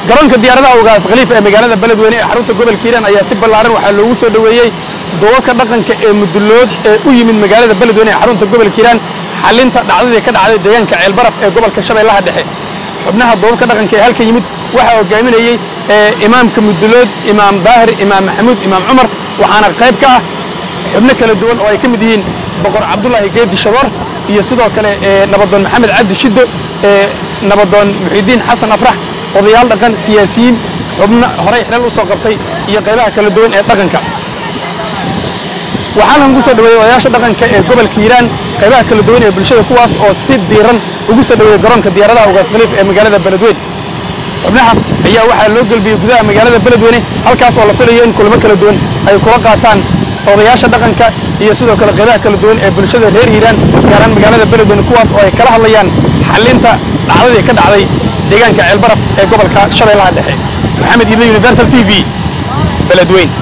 Garoonka diyaaradaha Ugaas Khaliif ee magaalada Beledweyne ee xarunta gobolka Hiiraan ayaa si ballaaran waxaa loogu soo dhoweeyey duubabka dhaqanka ee Mudulood ee u yimid magaalada Beledweyne ee xarunta gobolka Hiiraan xalinta dhacdadii ka dhacday deegaanka Ceelbaraf ee gobolka Shabeellaha Dhexe. Xubnaha duubabka dhaqanka ee halka yimid waxaa hogaaminayey imaamka Mudulood, Imaam Daahir, Imaam Maxamuud, Imaam Cumar, waxaana qayb ka ah xubno kala duwan oo ay ka mid yihiin Boqor Cabdullaahi Geedi Shagoor iyo sidoo kale nabadoon Maxamed Cabdi Shiddo, nabadoon Muxiidiin Xasan Afrax, odayaal dhaqan, siyaasiyiin, xubno horey xilal u soo qabtay iyo qaybaha kala duwan ee dhaqanka. Waxaa halkan ku soo dhaweeyey odayaasha dhaqanka ee gobolka Hiiraan qaybaha kala duwan ee bulshada, kuwaas oo si diiran ugu soo dhaweeyey garoonka diyaaradaha Ugaas Khaliif ee magaalada Beledweyne. Xubnaha ayaa waxaa loo gelbiyey gudaha magaalada Beledweyne, halkaas oo la filayo in kulamo kala duwan ay kula qaataan odayaasha dhaqanka iyo sidoo kale qaybaha kala duwan ee bulshada reer Hiiraan, gaaraan magaalada Beledweyne, kuwaas oo ay kala hadlayaan xalinta dhacdadii ka dhacday deegaanka Ceelbaraf ee gobolka Shabeellaha Dhexe. Maxamed Iidle, Universal TV, Beledweyne.